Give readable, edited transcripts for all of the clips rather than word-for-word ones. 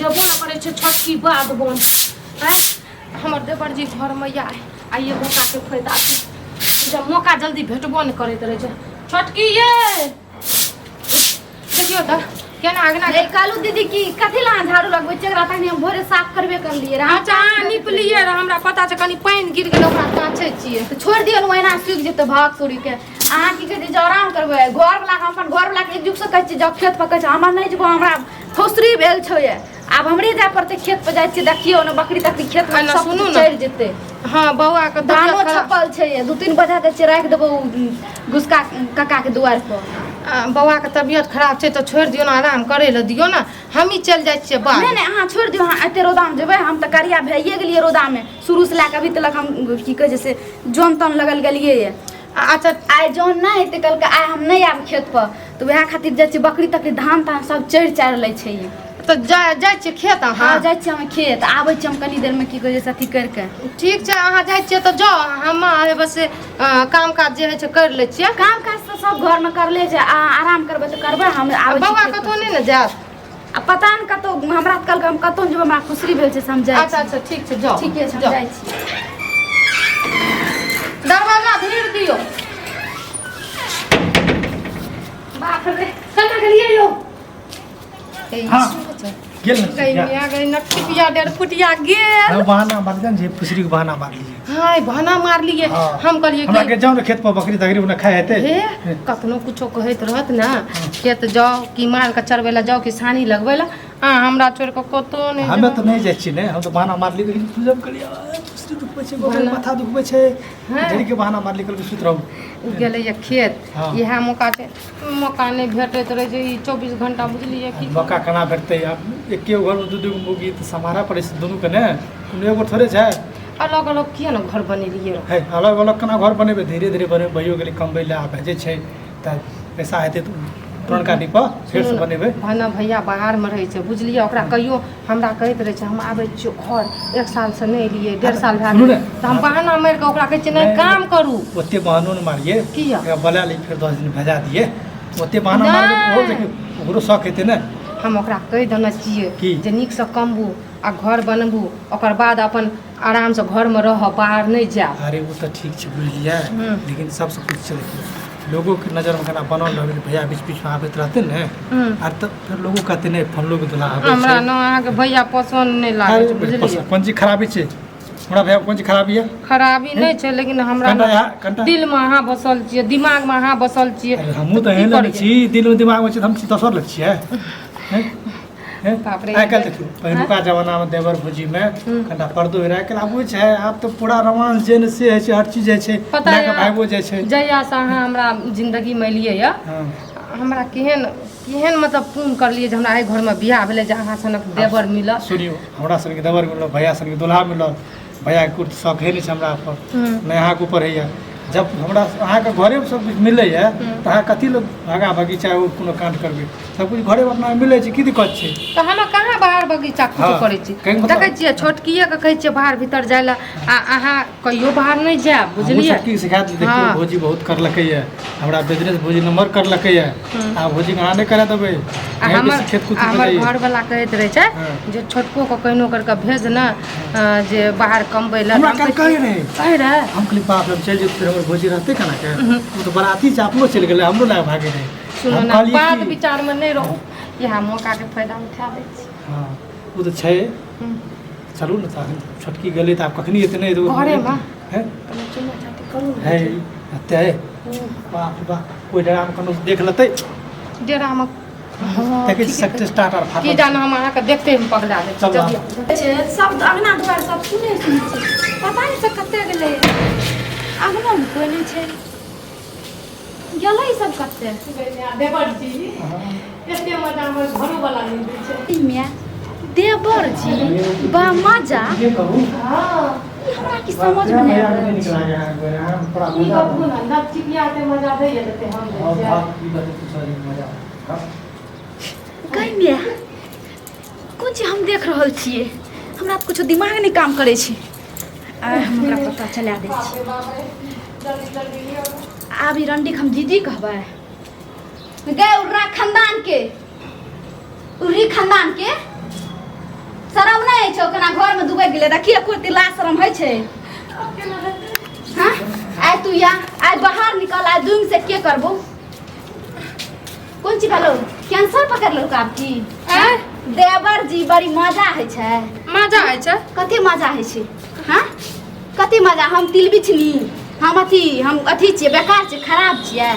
जेबो ने करै छै छोटकी बाध बन। आँय, हमर देवर जी घरमे या आ ये मौकाके फायदा छै जब मौका जल्दी भेटबो नहि करैत रहै छै। छोटकी ये देखियौ तऽ केना अगना। रे कालू दीदी, की कथी ला अहाँ झाड़ू लगबै छियै? एकरा तखनी हम भोरे साफ करबे करलियै रहए। अच्छा, अहाँ निपलियै रहए, हमरा पता छै। कनि पानि गिर गेलै, ओकरा काछै छियै। तऽ छोड़ि दियौ ने, ओहिना सुखि जेतै। भाग सूरी के, अहाँ की कहै छै जे आराम करबै। घरवला, हम अपन घरवला के एक जुग से कहै छियै जाउ खेत पर, कहै छै हमर नहि जेबो, हमरा फौसरी भेल छौ ये, आब हमरे जाय पड़तै खेत पर। जाइ छियै, देखियौ ने, बकरी तकरी खेत में एना सब सुनू ने। चढ़ि जेतै। हँ, बौआके धानो तबियत खराब छपल छै ये, 2-3 बजा दै छियै, राखि देबो घुसका काका के दुआरि पर। आ, बौआके तबियत खराब छै तऽ छोड़ि दियौ ने, आराम करै लए दियौ ने, हमही चलि जाइ छियै बाध। नहि नहि, अहाँ छोड़ि दियौ, अहाँ एते रौदामे जेबै? हम तऽ करिया भैए गेलियै रौदामे, शुरू से लए कऽ अभी तलक हम की कहै छै से जन तन लगल गेलियै ये। अच्छा। आइ जन नहि हेतै कहलकै, आइ हम नहि आयब खेत पर, तऽ वएह खातिर जाइ छियै। बकरी तकरी धान तान सब चढ़ि चारि लै छै ये। तऽ जाइ छियै खेत अहाँ? हँ, जाइ छियै हम खेत, आबै छियै हम कनी देरमे, की कहै छै से अथी करिके। ठीक छै, अहाँ जाइ छियै तऽ जाउ, हम बस काम काज जे होइ छै करि लै छियै। काम काज तऽ सब घरमे करले छै, आ आराम करबै तऽ करबै, हम आबै छी बौआ खेत पर। कतहु नहि ने जायत? आ पता नहि कतहु, हमरा तऽ कहलकै हम कतहु नहि जेबै, हमरा खुशरी भेल छै से हम जाइ अच्छा। छी। अच्छा, ठीक छै, जाउ। ठीके छै, हम जाउ। जाइ छी। दरवाजा धीर दियौ। बाप रे, केना गेलियै यौ? हाँ। गेल ने। गई मिया गई, नटखिटिया डेढ़ फुटिया गेल। हम बहाना मार दिया जे फुसरी के बहाना मार लिए। हाय, बहाना मारलियै? हाँ। हम कहलियै हमरा कि के जाओ ने खेत पर, बकरी तकरी उन्हें खाए हेतै। हे, कखनो कुछो कहैत रहत ने, खेत जाउ कि मालके चरबै लए जाउ कि सानी लगबै लए, अहाँ हमरा छोड़ि कऽ कतहु नहि हमे जाउ। तऽ नहि जाइ छी ने, हम तऽ बहाना मारली, लेकिन पूजब करियै फुसरी दुखबै छै, बकरी माथा दुखबै छै। हाँ। ढेरी के बहाना मारली, कहलकै सुति रहू। गेलैए खेत। हाँ। इएह मौका छै, मौका नहि भेटैत रहै छै ई 24 घंटा, बुझलियै की? मौका केना भेटतै? आब एके घरमे दू दूगो मुर्गी तऽ सम्हारऽ पड़ै छै दुनूके ने, कोनो एगो थोड़े छै। अलग अलग किया ने घर बनेलियै? है, अलग अलग केना घर बनेबै? धीरे धीरे बनेबै। भइयो गेलै कमबै लए, आ भेजै छै तऽ पैसा हेतै तऽ पुरनका डिब्बा फेरसँ बनेबै। भने भैया बाहरमे रहै छै, बुझलियै? ओकरा कहियो हमरा कहैत रहै छै हम आबै छियौ घर, एक सालसँ नहि एलियै, 1.5 साल भए सुनू गेलै। ने। तऽ हम बहाना मारि कऽ ओकरा कहै छियै, नहि नहि, काम करू। ओते बहानो ने मारिए। किया? एकरा बोला ली, फेर 10 दिन भेजा दिए, ओते बहाना मारबै तऽ ओहो देखियौ, ओकरो शौक हेतै ने। हम ओकरा कहि देने छियै की? जे नीकसँ कमबू आ घर बनबू, ओकर बाद अपन आरामसँ घरमे रहब, बाहर नहि जायब। अरे, ओ तऽ ठीक छै, बुझलियै? लेकिन सबसँ कुछ छै, देखियौ, लोगोके नजरमे केना बनल रहबै, भैया बीच बीचमे आबैत रहतै ने, आर तऽ फेर लोगो कहतै नहि, फल्लोके दुल्हा आबै हमरा छै। ने अहाँके भैया पसन्द नहि लागै छै, बुझलियै? कोन चीज खराबी छै हमरा भैया? कोन चीज खराबी यऽ? खराबी नहि छै, लेकिन हमरा कनिटा ने यहाँ कनिटा दिलमे अहाँ बसल छियै, दिमागमे अहाँ बसल छियै। अरे, हमहूँ तऽ की एहन करियै? छी, दिलमे दिमागमे छी तऽ हम दोसर लग छियै, हैं? हैं? बाप रे। आइ काल्हि देखियौ, पहिलुका जमानामे देवर भौजीमे कनिटा पर्दो होइ रहै, आइ काल्हि आब होइ छै, आब तऽ पूरा रोमांस जे ने से होइ छै, हर चीज होइ छै। पता लए कऽ यऽ, भागिओ जाइ छै। जहियासँ अहाँ हमरा जिन्दगीमे एलियै यऽ, हमरा केहन केहन मतलब पुण्य करलियै जे हमरा एहि घरमे बियाह भेलै, जे अहाँ सनक देवर मिलल। सुनियौ, हमरा सनके देवर मिलल, भैया सनके दुल्हा मिलल। भैयाके कुर्त शौक है नहि छै हमरा पर, नहि अहाँके ऊपर होइए। जब हमरा अहाँके घरेमे सब किछु मिलैए तऽ अहाँ कथी लए भागा भागी चाहे ओ कोनो काण्ड करबै? सब किछु घरेमे अपना मिलै छै, की दिक्कत छै? तऽ हम कहाँ बाहर बगीचा कुछो करै छी? कहैके मतलब- देखै छियै, छोटकिएके कहै छियै बाहर भीतर जाइ लए, आ अहाँ कहियो बाहर नहि जायब, हमहूँ बुझलियै? छोटकी सिखा देली, देखियौ। भौजी बहुत करलकैए हमरा बिजनेस, भौजी नम्बर करलकैए, आ भौजीके अहाँ नहि करा देबै? आ अहीं हमर बेसी खेत कुद आ हमर जाइए। घरवला कहैत रहै छै जे छोटकोके कहिनो करि कऽ भेज ने जे बाहर कमबै लए। हमरा हम काल्हि कहै कहै रहै। कहै रहै। हम कहली, बाप रे, हम चलि जेतै, हमर भौजी रहतै केना के? ओ तऽ बराती छै, अपनो चलि गेलै, हमरो लए भागे रहै। सुनू हम ने, कहलियै बात कि- विचारमे नहि रहू, इएह मौकाके फायदा उठा लै छी। हँ, ओ तऽ छै। चलू ने तऽ, छोटकी गेलै तऽ आब कखनी एतै? नहि एतै घरेमे। हैं? कनि चुम्मा चाटी करू ने। है एतै? बाप रे बाप, कोइ डेरामे कोनो देख लेतै। डेरामे, हँ, देखै छी ठीके सक्सेस स्टार्ट आर की फाटल। जान, हम अहाँके देखते हम पगला जाइ छी। चलू आब। चलियौ। छै सब अङ्गना दुआरि सब सुने सुने छै, पता नहि सब कतऽ गेलै। अङ्गनोमे कोइ नहि छै, गेलै सब कतऽ? देवर जी, एते मजा हमर घरो वाला नहि दै छै। ई माय, देवर जी, बा मजा। के कहू? ई हमरा की समझमे नहि आबि रहल छै। की कहू ने, नव चिकिया के मजा दैए जते हम दै छियै। गई माय, कोन चीज हम देख रहल छियै? हमरा तऽ कुछो दिमाग नहि काम करै छै। आइ हम ओकरा पता चला दै छी। बाप रे बाप रे, जल्दी जल्दी लिअ। आब ई रंडीके हम दीदी कहबै। गए उर्रा खानदान के, उर्री खानदान के। गेलै। देखिए कोई लाज शरम होइ छै? हाँ आइ तू या आइ बाहर निकल, आइ दुम से के करबो? कोन चीज भेलो? कैंसर पकड़ लेलको आब की? आँय? देवर जी बड़ी मजा होइ छै। मजा होइ छै? कथी मजा होइ छै? हाँ कथी मजा? हम तिल बिछनी, हम अथी, हम अथी छियै, बेकार छियै, खराब छियै।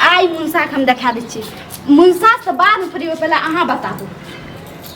आइ मुनसाके हम देखा दै छियै। मुनसा से बादमे फ्री होय, पहिले अहाँ बताबू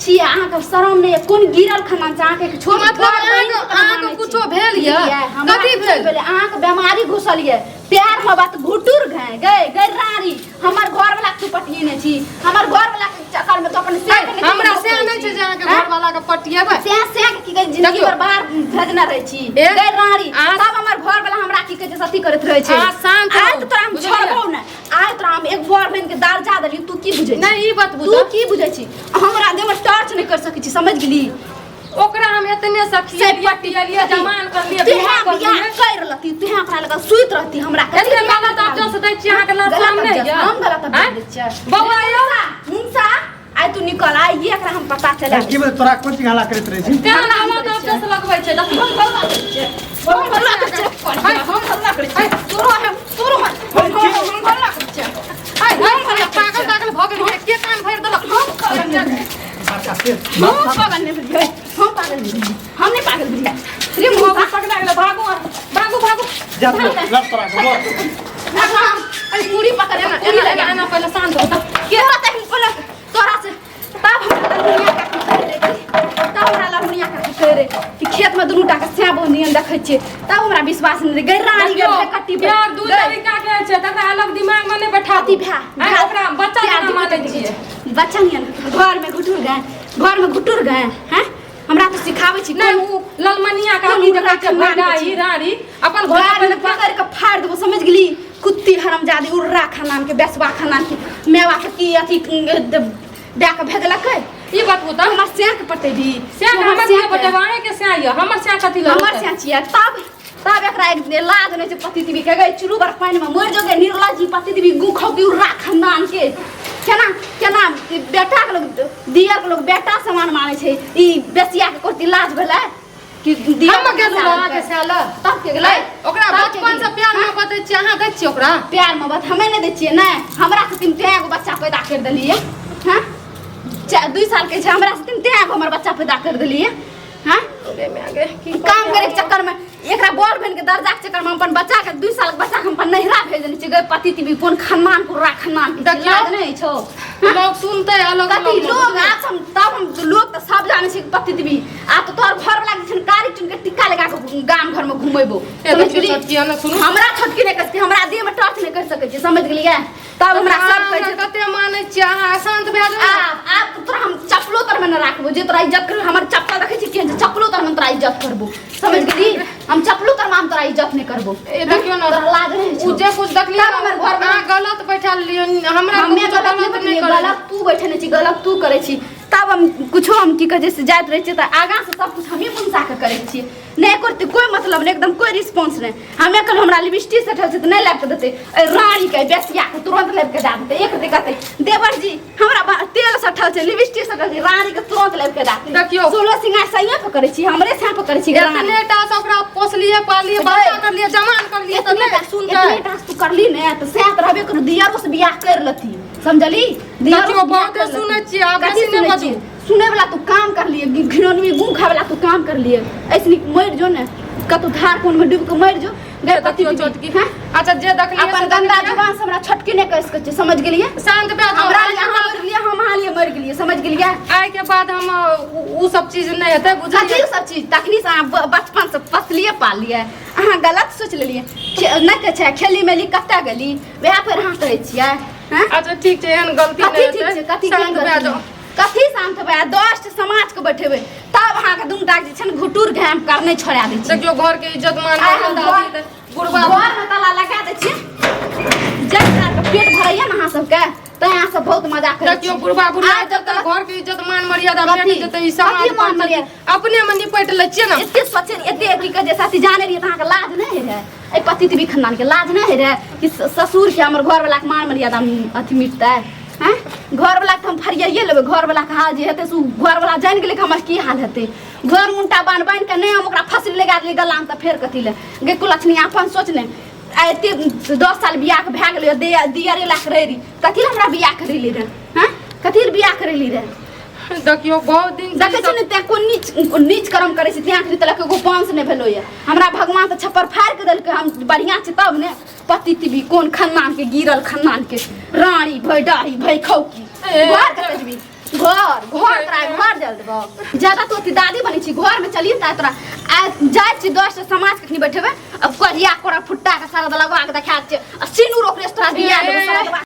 छियै अहाँके शरम नहि यऽ? कोन गिरल खाना छै अहाँके? एक छोट मतलब बड़ बहिन अहाँके के अहाँके मानै कुछो छी। भेल यऽ? बुझलियै? हमरा कथी कुछो भेल? भेलै? अहाँके बेमारी घुसल यऽ प्यार में बात घुटुर गए गए गए रानी। हमर घर वाला के तू पटिएने छी, हमर घर वाला के चक्कर में तो अपन से ऐ, हमरा से नहि छै जे अहाँके घर वाला के पटिएबै। से से के की कहै जिंदगी देखियौ। भर बाहर भेजने रहै छी ए, गए रानी। अहाँ- तब हमर घर वाला हमरा की कहै छै सती करैत रहै छै। अहाँ शान्त आइ रहू, तऽ तोरा हम बुझलियै? छोड़बौ ने। आइ तोरा हम एक बर बनि के दर्जा देलियौ, तू की बुझै छी? नहि, ई बात तू बुझ की बुझै छी? हमरा देह में टर्च नहि कर सकै छी, समझ गेली? ओकरा हम एतने सखिएलिए पियलिए, जमान करलिए, तू बियाह बियाह करलिए। कर लती, तू ओकरा लग सुति रहती, हमरा कथी एते बियाह गलत कराबी? अब्जस दै छी अहाँके लाज गलत शरम नहि अब्जस, यऽ? हम गलत अब्जस आँय? दै छियै? बौआ यौ। मुंसा, आइ तू निकल, आइ ये एकरा हम पता चला। की भेल तोरा? कोन चीज हल्ला करैत रहै छी? तेहन गलत अब्जस लगबै छै, देखियौ। हम हल्ला करै छियै? हम हल्ला करै छियै? हम हल्ला करै छियै? तोरो हम, तोरो हम, हम हम हल्ला करै छियै? आइ, आइ, पागल तागल भऽ गेल, के कान भरि देलक? हम पागल नहि भेलियै। हम पागल नहि भेलियै, हम पागल भेलियै, हम नहि पागल भेलियै रे मुंसा। पकड़ा गेलै, भागू भागू भागू। जा तू लड़ तोरा के बोल। अरे पूरी पकड़, एना पूरी एना लगा। एना पहिले शान्त हो के होता है पहिले तोरा से? तब हमरा ललमुनिया काकी कहै रहै कि, तब हमरा ललमुनिया काकी कहै रहै कि खेतमे दुनू टा के सैं बहिन देखै छियै, तब हमरा विश्वास नहि रहै। गै रानी, गै देखियौ, कट्टी प्यार दू तरीका के होइ छै, तकरा अलग दिमाग में नहि बैठाबू। अथी भए आँय, ओकरा बच्चा प्यार जेना दू मानै तरीका छियै। के। बच्चा नियन घरमे घुटुर गए, घरमे घुटुर गए हैं, हमरा तऽ सिखाबै छी? नहि, कोन ओ ललमनिया कोन काकी जे कहै छै उर्रा भैडाही छी? रानी अपन घर घर में पकड़ के फाड़ देबो, समझ गेली? कुत्ती हरामजादी, उर्रा खानान के, बेसवा खानान के, मेवा के की अथी दए के भेजलकै? ई बात होता हमर सैं के पटेबी? स्या तू हमर सैं के बतेब अहाँके स्या यऽ? हमर स्या कथी लए हमर होतै? सैं छियै। तब तब एकरा एक दिन लाज नहि छै पति देवी के? गई चुरू बर पानि में मरि जोगे निर्लज्ज पति देवी, गु खौ उर्रा खानदान के। केना केना बेटा के लोग, दियर के लोग बेटा समान मानै छै, ई बेसिया के कोती लाज भेलै कि दियर हम के गेलहुँ अहाँके स्या लए? तब के गेलै? ओकरा तब के बचपन से गेलै? प्यार मोहब्बत दै छियै, अहाँ दै छियै ओकरा प्यार मोहब्बत? हमे नहि दै छियै नहि। हमरा से तीन तें एगो बच्चा पैदा कर देलियै। हाँ, 2 साल के छै, हमरा से तीन तें एगो हमर बच्चा पैदा कर देलियै। हाँ, काम करे के चक्कर में, एकरा बड़ बहन के दर्जा के चक्कर में हम अपन बच्चा के, 2 साल के बच्चा के हम अपन नैहरा भेज देने छियै। गए पति तिबी, कोन खानदान को रा खानदान के देखियौ। लाज नहि छौ? लोग सुनते अलग कथी अलग लोग? आज हम तब हम लोग तऽ सब जानै छै कि पति देवी आ तऽ तोहर घर वाला के छै कारी चुन के टिक्का लगा के गाम घर में घुमेबो, ए, समझ देखियौ गेली? छोटकी, एना सुनू। हमरा छोटकी नहि कहै, हमरा देह में टच नहि कर सकै छी, समझ गेलियै? तब हमरा सब कहै छै। कते मानै छियै अहाँ, शान्त भए जाउ। आब आब तऽ तोरा हम चप्पलो तर में न राखबो जे तोरा इज्जत कर। हमर चप्पल देखै छी केहन छै? चप्पलो तर में तोरा इज्जत करबो, समझ गेली? हम चप्पलो तर में हम तोरा इज्जत नहि करबो। ए देखियौ ने। तोरा लाज नहि उ छौ? जे कुछ देखलियै तब हमर घर में अहाँ गलत बैठल लियौ, हमरा हमे कुछो गलत नहि गलत नहि बैठलियै, करलियै। गलत तू बैठने छी, गलत तू करै छी। तब हम कुछो हम की कहै छै से जाइत रहै छियै तऽ आगाँ से सब कुछ हमही मुनसा के करै छियै। नहि करतै कोइ मतलब नहि, एकदम कोइ रिस्पॉन्स नहि। हमे कहलहुँ हमरा लिपस्टिक सटल छै तऽ नहि लाबि कऽ देतै। एहि रानीके, एहि बेसियाके तुरन्त लाबि कऽ दए देतै। एक रत्ती कहतै देवर जी हमरा तेल सटल छै, लिपस्टिक सटल छै, रानीके तुरन्त लाबि कऽ दए देतै। देखियौ। सोलह सिंगार सहिए पर करै छी, हमरे सैं पर करै छी रानी। एतने टा से ओकरा पोसलियै, पाललियै, बच्चा करलियै, जवान करलियै तऽ एतने नहि सुनतै? एतने टा तू करली ने तऽ सएह तऽ रहबे करू, दियरो से बियाह कर लती, समझली? दियरो देखियौ, से बियाह बहुते कर लती। सुनै छियै, आब कथी बेसी नहि सुनै बाजू। छियै? सुनै वाला तू काम कर लिए, घिनौनवी गू खाय वाला तू काम कर लिए। ऐसे नीक मरि जो ने कतौ धार कोन में डूब के मरि जो गए पति देखियौ दीदी। छोटकी। हैं? अच्छा, जे देखलियै अपन से गंदा देखलियै। जुबान से हमरा छोटकी नहि कहि सकै छियै, समझ गेलियै? शान्त भए जाउ। हमरा लिए अहाँ मरि गेलियै, हम अहाँ लिए मरि गेलियै, समझ गेलियै? आइ के बाद हम उ सब चीज नहि हेतै, बुझलियै? कथी सब चीज? तखनी से अहाँ बचपन से पसलिए पालियै, अहाँ गलत सोच लेलियै। नहि कहै छै खेली मेली कतऽ गेली, वएह पर अहाँ कहै छियै? हैं? अच्छा ठीक छै, एहन गलती कथी नहि ठीक छै? हेतै, कथी शान्त भए जाउ। कथी शान्त भए? 10 टा समाजके बैठेबै तब अहाँके दुनू टा जे छै ने घुटुर घाम करने छोड़ा दै छी। देखियौ, घर के इज्जत मान आइ हम मर्यादा बुढ़बा घरमे ताला लगा दै छियै। जब अहाँके पेट भरैया ने अहाँ सबके तऽ अहाँ सब बहुत मजा करै देखियौ छी। बुढ़बा बुढ़िया आइ जब तक घर के इज्जत मान मर्यादा कथी? भेट जेतै, ई समाज कथी मान पर मर्यादा? अपने में निपट लै छियै ने। एते सोचे, एते की कहै छै साथी जाने रहियै तऽ अहाँके लाज नहि होइ रहै? एहि पति देवी खानदानके लाज नहि होइ रहै कि ससुरके, हमर घरवलाके मान मर्यादा अथी मिटतै? हैं? घर वाला के हम फरियाइए लेबै। घर वाला के हाल जे हेतै से उ घर वाला जानि गेलै कि हमर की हाल हेतै। घर मुंटा बान्हि बान्हि के नहि हम ओकरा फसली लगा देलियै गलामे तऽ फेर कथी लए गे कुलक्षणी, अपन सोच ने, आ एते 10 साल बियाह के भए गेलै, दियरे लए के रहै रही, कथी लए हमरा बियाह करेली रहे? हँ, कथी लए बियाह करेली रहे? देखियौ बहुत दिन से देखै छी ने, तें कोन नीच नीच कर्म करै छी, तें अखनी तलक एगो वंश नहि भेलो यऽ हमरा। भगवान तऽ छप्पर फाड़ि के देलकै, हम बढ़िआँ छी तब ने। पति तिबी कोन खानदान के गिरल खानदान के रानी भई डाही भई खौकी। ए, घर कतऽ जेबी? घर घर तोरा घर जल देबो। ज्यादा तो अथी दादी बनै छी, घर में चलिए ता तोरा आ जाइ छी 10 टा समाज कखनी बैठेबै। अब करिया कोरा फुट्टा के सारा लगवा के देखा छै आ सिनूर ओकरे से तोरा बिया देबो सारा।